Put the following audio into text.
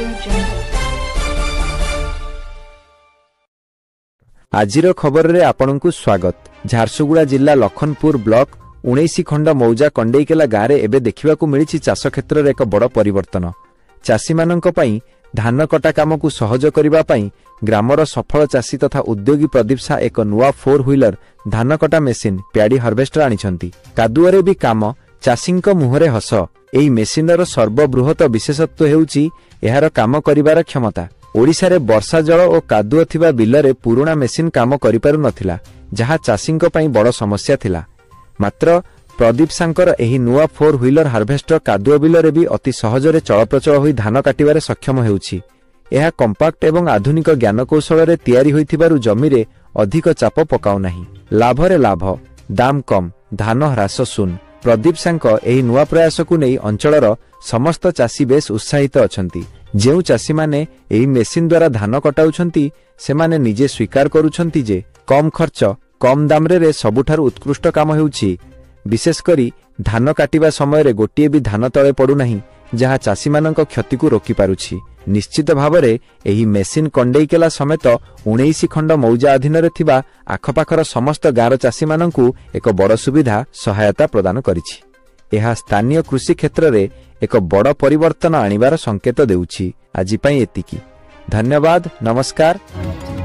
Jungle. ଆଜିର ଖବରରେ ଆପଣଙ୍କୁ ସ୍ୱାଗତ। ଝାରସୁଗୁଡ଼ା ଜିଲ୍ଲା ଲଖନପୁର ବ୍ଲକ 19 ଖଣ୍ଡ ମୌଜା କଣ୍ଡେଇକେଲା ଗାଁରେ ଏବେ ଦେଖିବାକୁ ମିଳିଛି ଚାଷ କ୍ଷେତ୍ରରେ ଏକ ବଡ଼ ପରିବର୍ତ୍ତନ। ଚାଷୀମାନଙ୍କ ପାଇଁ ଧାନ କଟା କାମକୁ ସହଜ କରିବା ପାଇଁ ଗ୍ରାମର ସଫଳ ଚାଷୀ ତଥା ଉଦ୍ୟୋଗୀ ପ୍ରଦୀପ ସା ଏକ ନୂଆ ଫୋର୍ ହ୍ୱିଲର ଧାନ କଟା ମେସିନ୍ ପ୍ୟାଡି ହାର୍ଭେଷ୍ଟର ଆଣିଛନ୍ତି। କାଦୁଅରେ ବି କାମ, ଚାଷୀଙ୍କ ମୁହଁରେ ହସ। ଏହି ମେସିନର ସର୍ବବୃହତ ବିଶେଷତ୍ୱ ହେଉଛି ଏହାର କାମ କରିବାର କ୍ଷମତା। ଓଡ଼ିଶାରେ ବର୍ଷା ଜଳ ଓ କାଦୁଅ ଥିବା ବିଲରେ ପୁରୁଣା ମେସିନ୍ କାମ କରିପାରୁ ନଥିଲା, ଯାହା ଚାଷୀଙ୍କ ପାଇଁ ବଡ଼ ସମସ୍ୟା ଥିଲା। ମାତ୍ର ପ୍ରଦୀପ ସାଙ୍କର ଏହି ନୂଆ ଫୋର୍ ହ୍ୱିଲର ହାର୍ଭେଷ୍ଟର କାଦୁଅ ବିଲରେ ବି ଅତି ସହଜରେ ଚଳପ୍ରଚଳ ହୋଇ ଧାନ କାଟିବାରେ ସକ୍ଷମ ହେଉଛି। ଏହା କମ୍ପାକ୍ଟ ଏବଂ ଆଧୁନିକ ଜ୍ଞାନକୌଶଳରେ ତିଆରି ହୋଇଥିବାରୁ ଜମିରେ ଅଧିକ ଚାପ ପକାଉନାହିଁ। ଲାଭରେ ଲାଭ, ଦାମ କମ୍, ଧାନ ହ୍ରାସ ଶୂନ। ପ୍ରଦୀପ ସାଙ୍କ ଏହି ନୂଆ ପ୍ରୟାସକୁ ନେଇ ଅଞ୍ଚଳର ସମସ୍ତ ଚାଷୀ ବେଶ୍ ଉତ୍ସାହିତ ଅଛନ୍ତି। ଯେଉଁ ଚାଷୀମାନେ ଏହି ମେସିନ୍ ଦ୍ୱାରା ଧାନ କଟାଉଛନ୍ତି, ସେମାନେ ନିଜେ ସ୍ୱୀକାର କରୁଛନ୍ତି ଯେ କମ୍ ଖର୍ଚ୍ଚ, କମ୍ ଦାମରେ ସବୁଠାରୁ ଉତ୍କୃଷ୍ଟ କାମ ହେଉଛି। ବିଶେଷ କରି ଧାନ କାଟିବା ସମୟରେ ଗୋଟିଏ ବି ଧାନ ତଳେ ପଡୁନାହିଁ, ଯାହା ଚାଷୀମାନଙ୍କ କ୍ଷତିକୁ ରୋକିପାରୁଛି। ନିଶ୍ଚିତ ଭାବରେ ଏହି ମେସିନ୍ କଣ୍ଡେଇକେଲା ସମେତ 19 ଖଣ୍ଡ ମୌଜା ଅଧୀନରେ ଥିବା ଆଖପାଖର ସମସ୍ତ ଗାଁର ଚାଷୀମାନଙ୍କୁ ଏକ ବଡ଼ ସୁବିଧା ସହାୟତା ପ୍ରଦାନ କରିଛି। ଏହା ସ୍ଥାନୀୟ କୃଷି କ୍ଷେତ୍ରରେ ଏକ ବଡ଼ ପରିବର୍ତ୍ତନ ଆଣିବାର ସଂକେତ ଦେଉଛି। ଆଜି ପାଇଁ ଏତିକି। ଧନ୍ୟବାଦ, ନମସ୍କାର।